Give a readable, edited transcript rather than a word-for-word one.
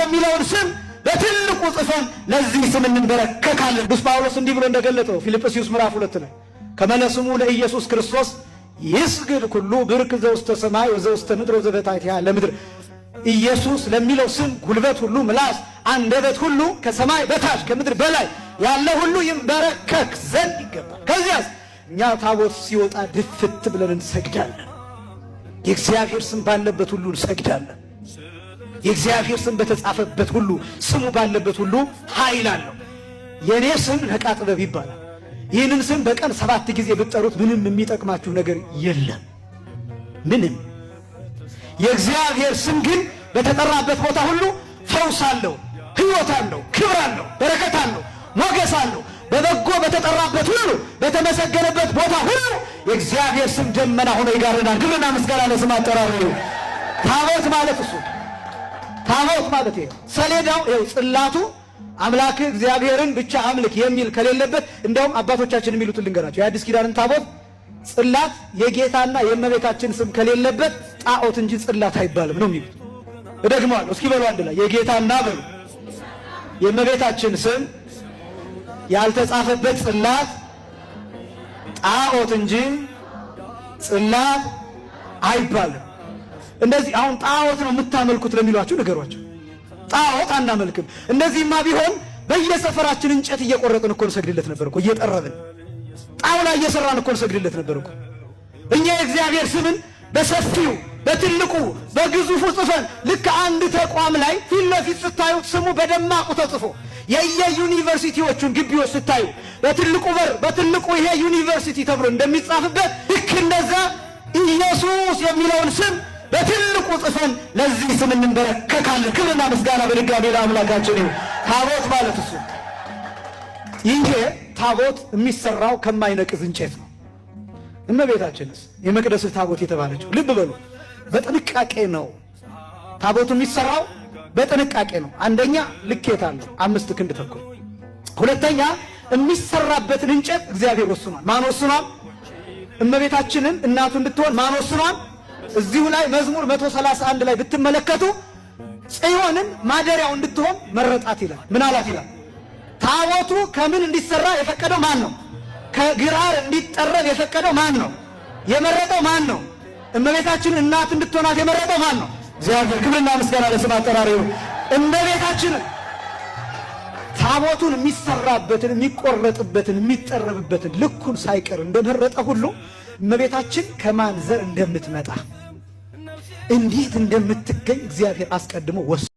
የሚለውን ስም በትልቁ ጽፈን ለዚህ ስም እንበረከካለን። ቅዱስ ጳውሎስ እንዲህ ብሎ እንደገለጠው ፊልጵስዩስ ምዕራፍ 2 ላይ ከመ ለስሙ ለኢየሱስ ክርስቶስ ይስግድ ኩሉ ብርክ ዘውስተ ሰማይ ወዘውስተ ምድር ወዘበታሕቲሃ ለምድር። ኢየሱስ ለሚለው ስም ጉልበት ሁሉ፣ ምላስ፣ አንደበት ሁሉ ከሰማይ በታች ከምድር በላይ ያለ ሁሉ ይንበረከክ ዘንድ ይገባል። ከዚያስ እኛ ታቦት ሲወጣ ድፍት ብለን እንሰግዳለን። የእግዚአብሔር ስም ባለበት ሁሉ እንሰግዳለን። የእግዚአብሔር ስም በተጻፈበት ሁሉ፣ ስሙ ባለበት ሁሉ ኃይል አለው። የእኔ ስም ነቃ ጥበብ ይባላል። ይህንን ስም በቀን 7 ጊዜ ብትጠሩት ምንም የሚጠቅማችሁ ነገር የለም። ምንም። የእግዚአብሔር ስም ግን በተጠራበት ቦታ ሁሉ ፈውስ አለው፣ ሕይወት አለው፣ ክብር አለው፣ በረከት አለው፣ ሞገስ አለው። በበጎ በተጠራበት ሁሉ፣ በተመሰገነበት ቦታ ሁሉ የእግዚአብሔር ስም ደመና ሆኖ ይጋርዳል። ክብርና ምስጋና ለስም አጠራሩ። ታቦት ማለት እሱ፣ ታቦት ማለት ይሄ ሰሌዳው፣ ይኸው ጽላቱ አምላክ እግዚአብሔርን ብቻ አምልክ የሚል ከሌለበት፣ እንደውም አባቶቻችን የሚሉትን ልንገራቸው። የአዲስ ኪዳንን ታቦት ጽላት የጌታና የእመቤታችን ስም ከሌለበት ጣዖት እንጂ ጽላት አይባልም ነው የሚሉት። እደግመዋለሁ፣ እስኪ በሉ አንድ ላይ፣ የጌታና በሉ የእመቤታችን ስም ያልተጻፈበት ጽላት ጣዖት እንጂ ጽላት አይባልም። እንደዚህ አሁን ጣዖት ነው የምታመልኩት ለሚሏችሁ ንገሯቸው። ጣዖት አናመልክም። እንደዚህማ ቢሆን በየሰፈራችን እንጨት እየቆረጥን እኮ እንሰግድለት ነበር እኮ፣ እየጠረብን ጣውላ እየሰራን እኮ እንሰግድለት ነበር እኮ። እኛ የእግዚአብሔር ስምን በሰፊው፣ በትልቁ፣ በግዙፉ ጽፈን ልክ አንድ ተቋም ላይ ፊት ለፊት ስታዩት ስሙ በደማቁ ተጽፎ፣ የየዩኒቨርሲቲዎቹን ግቢዎች ስታዩ በትልቁ በር በትልቁ ይሄ ዩኒቨርሲቲ ተብሎ እንደሚጻፍበት ልክ እንደዛ ኢየሱስ የሚለውን ስም በትልቁ ጽፈን ለዚህ ስም እንበረከካለን። ክብርና ምስጋና በድጋሚ ለአምላካችን ይሁን። ታቦት ማለት እሱ። ይሄ ታቦት የሚሰራው ከማይነቅዝ እንጨት ነው። እመቤታችንስ የመቅደስ ታቦት የተባለችው ልብ በሉ፣ በጥንቃቄ ነው። ታቦቱ የሚሰራው በጥንቃቄ ነው። አንደኛ ልኬት አለው፣ 5 ክንድ ተኩል። ሁለተኛ የሚሰራበትን እንጨት እግዚአብሔር ወስኗል። ማን ወስኗል? እመቤታችንን እናቱ እንድትሆን ማን ወስኗል? እዚሁ ላይ መዝሙር 131 ላይ ብትመለከቱ ጽዮንን ማደሪያው እንድትሆን መረጣት ይላል። ምን አላት ይላል? ታቦቱ ከምን እንዲሰራ የፈቀደው ማን ነው? ከግራር እንዲጠረብ የፈቀደው ማን ነው? የመረጠው ማን ነው? እመቤታችንን እናት እንድትሆናት የመረጠው ማን ነው? እግዚአብሔር። ክብርና ምስጋና ለስም አጠራሩ ይሁን። እመቤታችንን ታቦቱን የሚሰራበትን፣ የሚቆረጥበትን፣ የሚጠረብበትን ልኩን ሳይቀር እንደመረጠ ሁሉ እመቤታችን ከማን ዘር እንደምትመጣ፣ እንዴት እንደምትገኝ እግዚአብሔር አስቀድሞ ወስኗል።